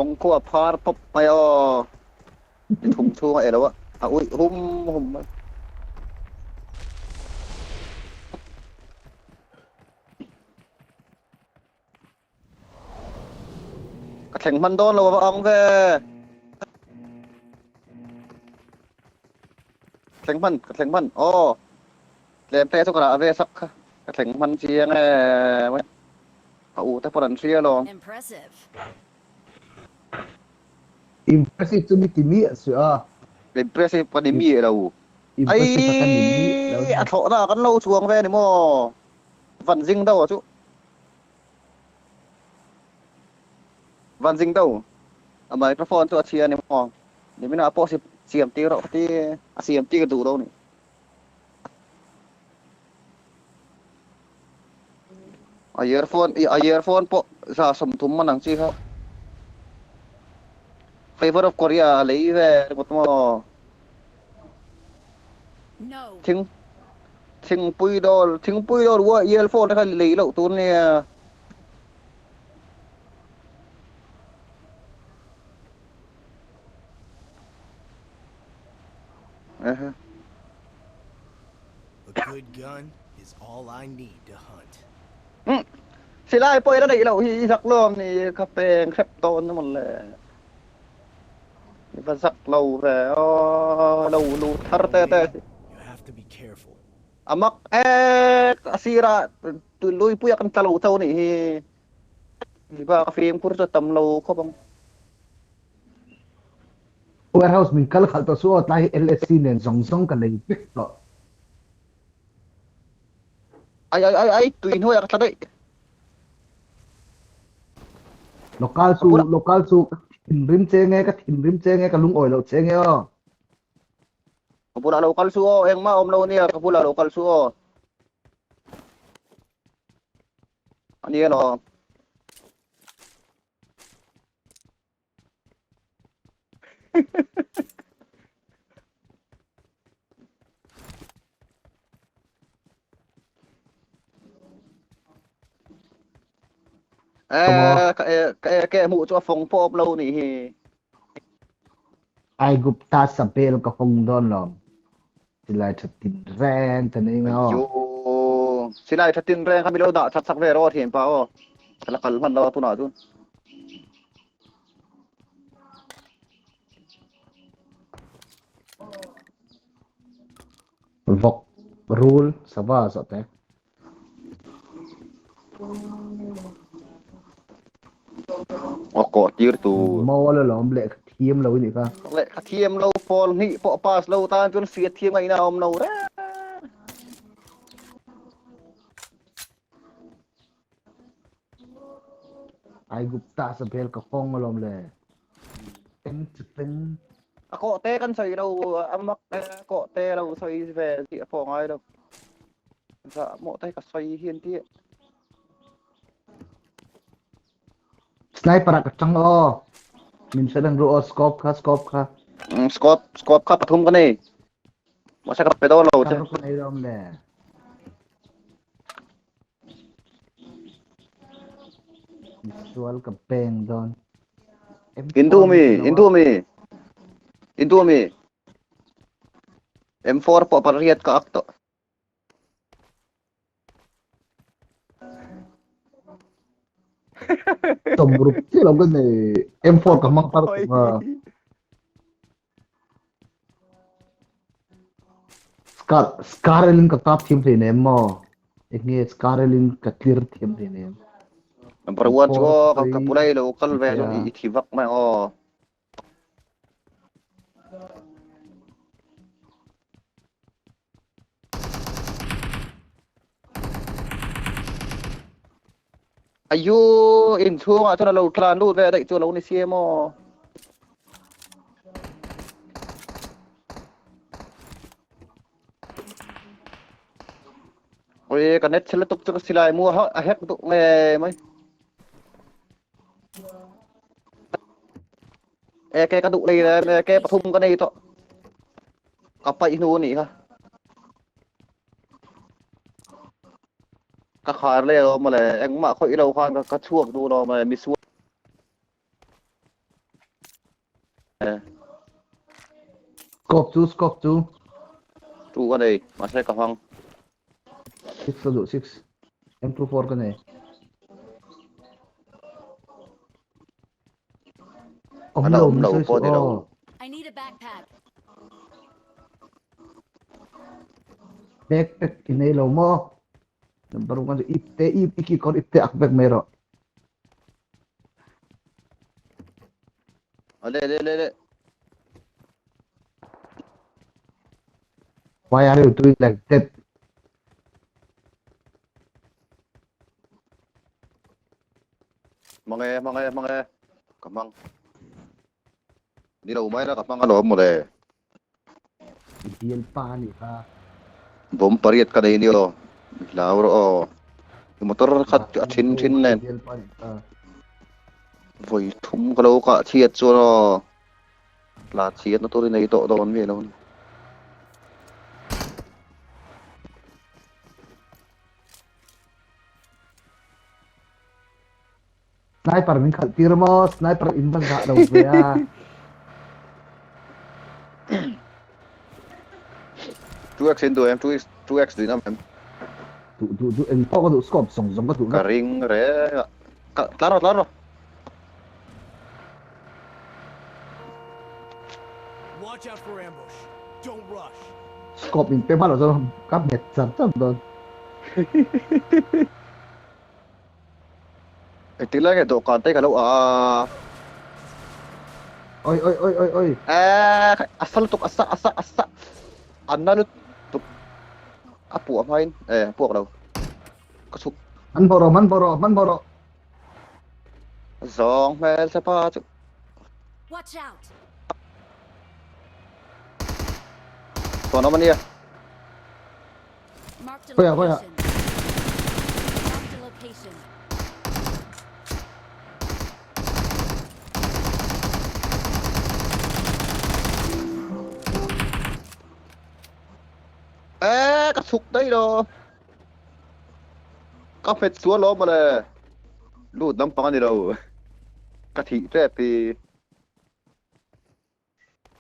Kawng khu a phar pawp mai aw. Ni thum chhung a elo a, a uih hum hum mai. Ka thleng hman dawn lo a va ang ve. Thleng hman, ka thleng hman. Aw. Tlem te chu ka rah ve sak kha. Ka thleng hman chiang e. Ka u te pawh an hria alawm. Impressive. Impressive chu mi ti miah suh a. Impressive ka ni miah lo. Impressive ka ni miah lo. Ai a thlawhna kan lo chuang ve ni maw. Van zing do chu. Van zing do. A microphone chu a chhia ni maw. Nimina pawh si siam tir rawh ka ti. A siam tir duh lo ni. A earphone a earphone pawh 30 man ang chi kha. Favor of Korea a lei ve ringawt maw. No. Thing thingpui dawr thingpui dawr ua earphone te kha lei loh tur nia. A good gun is all I need to hunt. Silai pawh ila neih loh hi i zak lawm ni ka peng hrep dawn a mawn le. I va zak lo ve aw lo lut thar te te. You have to be careful. A mak ek a sirah luipui a kan tla lo tho nih hi. Ni bak a fimkhur chu a tam lo khawp ang. Warehouse min kal khalh tawh chu aw tlai hi LSC nen zawng zawng ka lei vek tawh. Ai ai ai ai tui hnuaiah ka tla daih. Local chu local chu ka thinrim che nge ka thinrim che nge ka lungawi loh che nge aw. Ka bulah lo kal su aw engmah awm lo nia ka bulah lo kal su aw. Ania lawm. Eh, ka e ka e ke hmuh chu a fawng pawp lo nih hi. Aigupta sabel ka hawng dawn lawm. Silai tha tin reng ta nei nga aw. Yo, silai tha tin reng kha mi lo dah that sak ve rawh thian pa aw. Ka la kal hman lo a tunah chuan. Vok rul sava zawh te. Aw kawh tir tur. Mawl alawm lehkha thiam lo i nih kha. Lehkha thiam lo pawl hnih pawh pass lo tan chuan hriat thiam ngaihna a awm lo reng. Aigupta sabel ka hawng alawm le. Teng chu teng. A kawh te kan sawi lo a mak e kawh te lo sawi ve tih a pawh ngai lo. Zah mawh te ka sawi hi an ti. Sniper ah ka tang aw. Min hre reng ru aw scope kha scope kha. Scope scope kha pathum ka nei. Mahse ka pe dawn lo che. Ka nei lawm le. Misual ka beng dawn. In duh mi? In duh mi? In duh mi? M4 pawh pariat ka ak tawh. Tomruk chiah lo ka nei. M4 ka hmang tar tuk a. Scar Scarelin ka kap thiam hlei nem maw? Eng nge Scarelin ka tlir thiam hlei nem. Number 1 chu aw ka pulai lo kal ve chu i thi vak mai aw. Ayu in chhungah chuan a lo tlan lut ve daih chu a lo ni si em aw. Oi ka net chhe lutuk chu ka silai mu a hek duh nge mai. AK ka duh lei le AK pathum ka nei tawh. Ka paih hnu anih kha. Ka khar le lo mawle engmah khawih lo khan ka chhuak duh lo mawle misual. Scope chu scope chu. Tu ka nei mahse ka hmang. Six ka duh six. M24 ka nei. Awm Ala lo awm min lo sawi pawh suh ni lo. aw. I need a backpack. Backpack i nei lo maw? Number one chu ip te ip i kikawr ip te ak vek mai rawh. Ale le le le. Why are you doing like that? Mang e, mang e, mang e. Ka mang. Ni lo mai la ka hmang alawm mawle. I bial pa nih kha. Bawm pariat ka nei ni aw. Hlau rawh aw. I motor khat a thin thin nen. I bial pa nih kha. Vawi thum ka lo kah chhiat chuan aw. Tla chhiat na tur i nei tawh dawn mi lo. Sniper min khalh tir maw? Sniper in va zah lo ve a. 2x in duh em? 2x 2x duh in am em? Duh duh duh eng pawh ka duh scope zawng zawng ka duh Ka ring reng a. Ka tlan rawh tlan rawh. Watch out for ambush. Don't rush. Scope in pe hma lo chuan ka hmet char char dawn. Engtik lai nge dawhkan te ka lo a a. Oi oi oi oi oi. Eh a sa lutuk a sa a sa a sa a na lutuk a puah hmain eh a puak lo ka chhuk. Man bawh rawh man bawh rawh man bawh rawh. Zawng hmel che pa chu. Watch out. Chuan awm ania. Marked a Khawiah khawiah. location. Marked a location. Eh ka chhuk daih lo. Ka hmet sual lo mawle. Lut lampang a ni lo. Ka thih tep hi.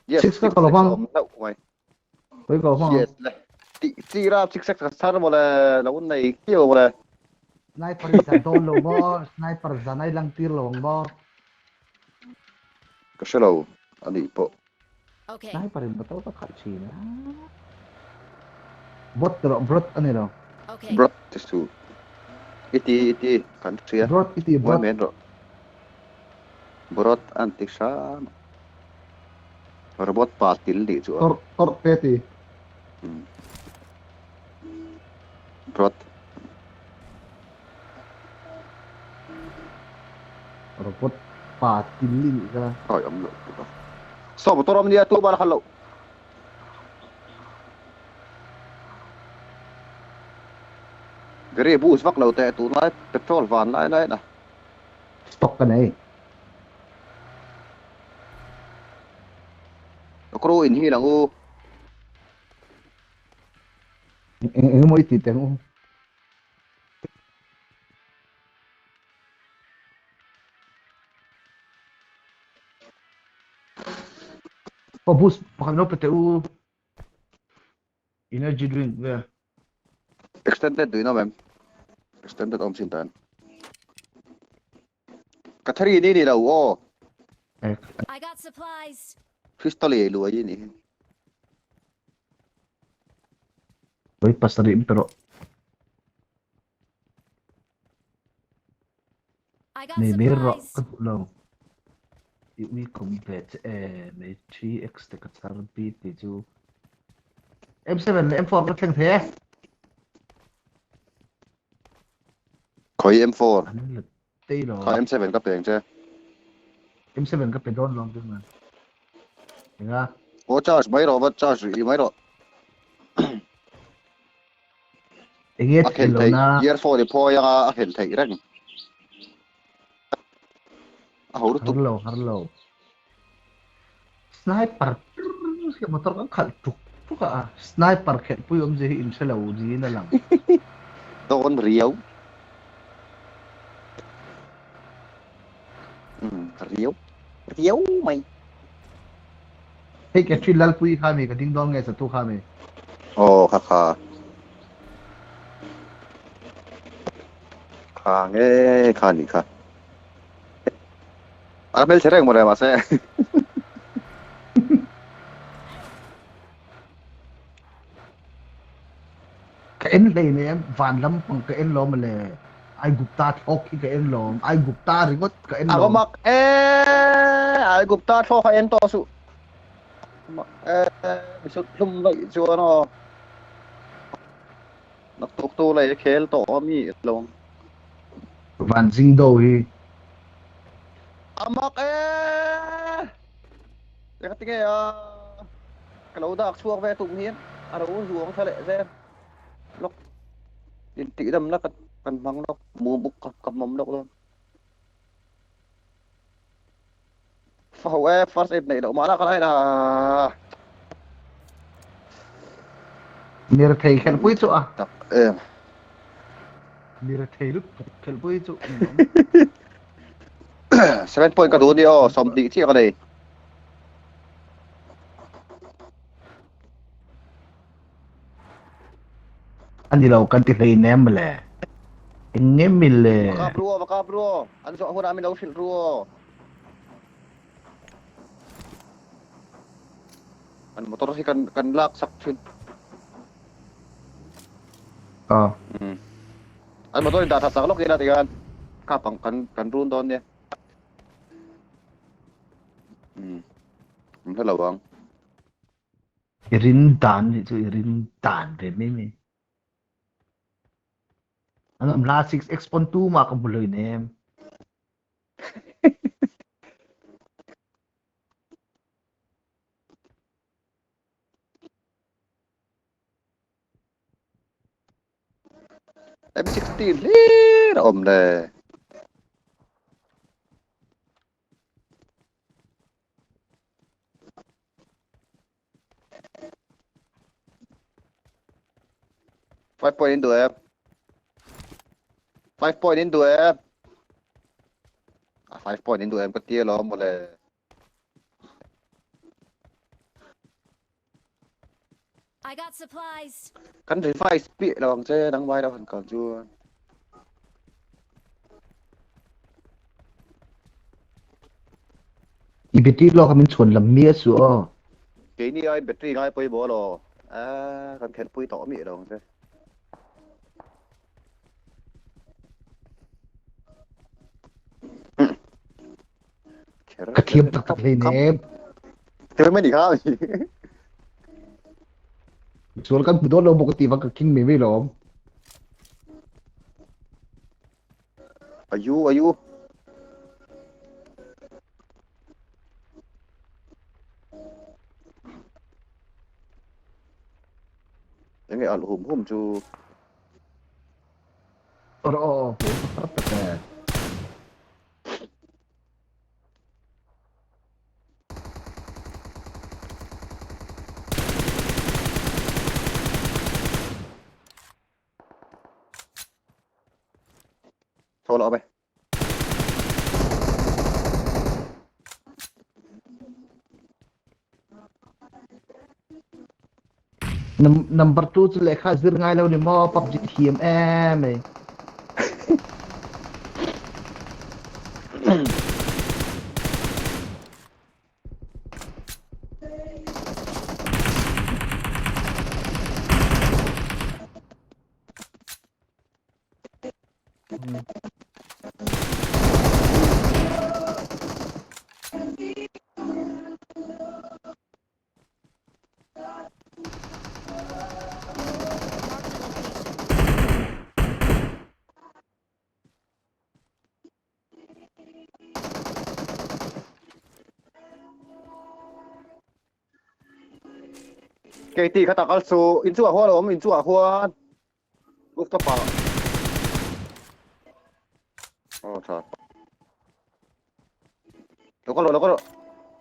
Yes, Six ka six ka lo six hmang. awm hlauh mai. Khawi ka lo hmang ang. Yes le. Tih chi ra six six ka chhar mawle. Lo nei kiau mawle. Sniper i zan dawn lo maw? Sniper zan a i lang tir lo ang maw? Ka hre lo a nih pawh. Okay. Sniper in motor ka khalh thin a. Bot rawh brot a ni lo. Okay. Brot ti suh. I ti i ti kan hria. Brot i ti Ngawi brot. men rawh. Brot an ti hram a. Robot pa til nih chu a. Tawrh tawrh te ti. Brot. Robot pa til i nih kha. Khawi awm loh tur a. Saw motor awm nia tu bal a khalh loh. Gary boost vak lo teh tunlai petrol van lai lai na. Stock ka nei. Crew in hi lang u. Eng eng emaw i ti teh ang u. Aw boost pakhat lo pe teh u. Energy drink vel. Extended duh in awm em? Extended awm sin tan. Catherine i ni lo aw. I got supplies. Crystal i luai i ni. Oi pasarih in pe rawh. I got Nei mai rawh supplies. ka duh lo. I ui kawm ve che e mai 3x te ka char bik tih chu. M7 leh M4 ka thleng thei e. Khawi M4. An la tei lo. Kha M7 ka peng che. M7 ka pe dawn lawm chu man. Enga. Aw charge mai rawh va charge rih mai rawh. Enge A khelh theih theih lohna. earphone i phawi anga a khelh theih reng. A ho lutuk. Har lo har lo. Sniper hi motor kan khalh tuk tuk a sniper khelh pui awmzia hi in hre lo niin a lang. Dawn riau. Riau. Riau mai. Hei Catherine Lalpuii kha mi ka ding dawn nge satu kha mi? Aw kha kha. Kha nge kha ni kha. A hmelchhe reng mawle mahse. Ka en hleinem van lampang ka en lawm mawle. Aigupta thlawk hi ka en lawm. Aigupta ringawt ka en A va lawm. mak e Aigupta thlawk a en tawh suh. Mak e misut hlum daih chuan aw. Naktuk tu lei khel tawh a mi lo ang. Van zing do hi. A mak e Engatinge a ka lo dak chhuak ve tum hian a lo zuang thla leh zel lawk. Intihdamna kan kan hmang lawk mumuk ka ka hmawm lawk dawn. Fa ho e first aid neih loh mahna ka lain a. Mi rethei khelhpui chu a. Tak em. Mi rethei lutuk khelhpui chu. 7 point ka duh ni aw 20 chiah ka nei. A ni lo kan ti hleinem mawle. Eng nge mi le? Va kap ru aw, va kap ru aw. An zawh hunah min lo hrilh ru aw. An motor hi kan kan lak sak thin. Aw. An motor in dah that sak lawk ila tikhan kap ang kan kan run dawn nia. Umm. An hre lo ang. I rin dan nih chu i rin dan ve mai mai. An am la 6x pon tu ma ka hmu loi nem. M16 hlir a awm le. Five point in duh em? Five point in duh em? A five point in duh em ka tia lawm mawle. I got supplies. Kan revise piah lo ang che nang vai lo han kal chuan. I battery lawk a min chhuan lam mi a su aw. Keini ai battery ngai pawimawh lo. A kan khelh pui tawh mi lo ang che. Ka thiam tak tak hleinem. Thiam mai ni kha. Sual kan hmu dawn lo bawk a ti vang ka king mai mai lawm. Ayu ayu. Enge al hum hum chu. Or o tak e. Thaw loh mai. Number 2 chu lehkha zir ngai lo ni maw PUBG thiam em mai. Marked a location. Keiti kha takal chu in chungah huan a awm in chungah huan rooftop ah aw tha lo ka lo lo ka lo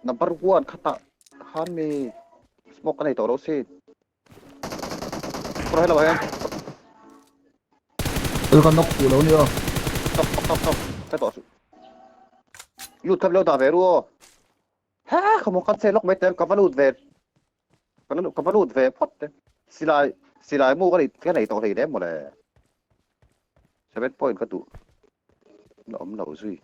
number one kha tah khan mi smoke ka nei tawh lo sin Kawr hello hian. Ul ka nok fuh lo ni aw. Stop stop stop stop. Ka tawh suh. Lut kha lo dah ve ru aw. Ha ka mo kan se lok mai te ka va lut ve ka va lut ve phawt te silai silai mu ka nei ka nei tawh hlei nem mawle 7 point ka duh la awm lo zui.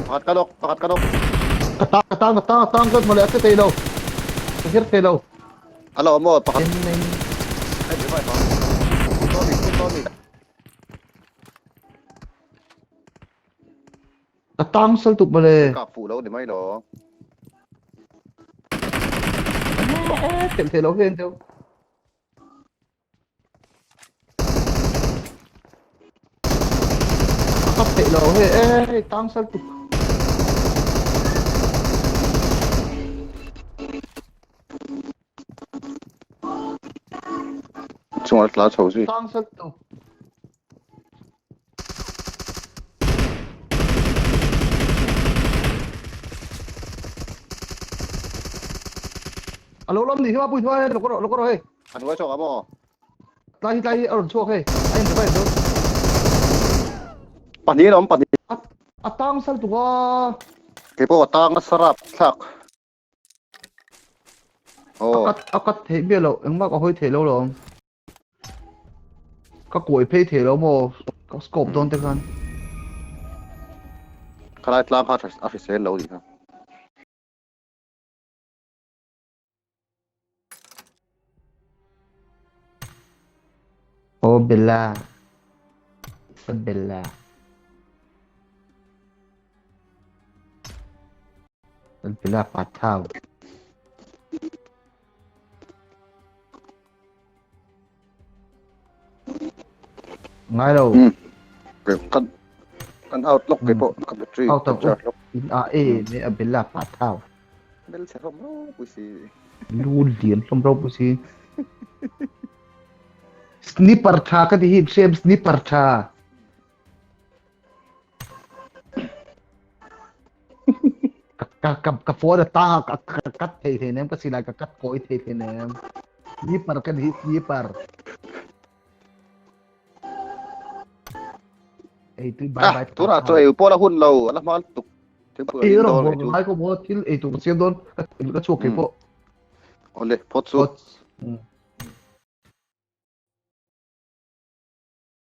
Pakhat ka lawk, pakhat ka lawk. Ka tang, ka tang, ka tang, ka tang zat mawle a che thei lo. Ka her thei lo. A lo maw pakhat. En nei. Hei mi vai pa. Tony, Tony. Ka tang sal tuk mawle. Ka fuh lo ni mai lo. Chelh thei lo hian deuh. A kap theih lo hei e hei tang sal tuk. Chungah tla chho zui. Tang sal tuk. A lo lam ni hi ma pui thuai lo kawr lo kawr hei. A hnuai chhuak a maw? Tlai hi tlai hi a rawn chhuak hei. A in vai do. Pahnih an awm pahnih. A tang sal tuk a. Kei pawh a tang a sarap thlak. A kat a kat theih miah loh engmah ka hawi theih lo lawm. Ka kuai phei thei lo maw ka scope dawn te khan. Khalai tlang kha a hrisel lo nih kha. Oh Bella. Isabella. Bella Pathau. Ngai lo. Kan kan out lawk kei pawh ka battery out ang charge lawk. In a e me a bella pa thau. Bel chhe hlawm ropui si. Lu lian hlawm ropui si. Sniper tha ka ti hi hrem sniper tha. Ka ka ka phone a tang a ka cut thei thei nem ka silai ka cut kawi thei thei nem. Sniper ka ni sniper. Ei tui bye bye. Tunah chu ei pawh la hun lo a la hma tuk. Ei rawh bawk ngai ko maw thil ei tur ka siam dawn ka chhuak kei pawh. Awle phawt chu.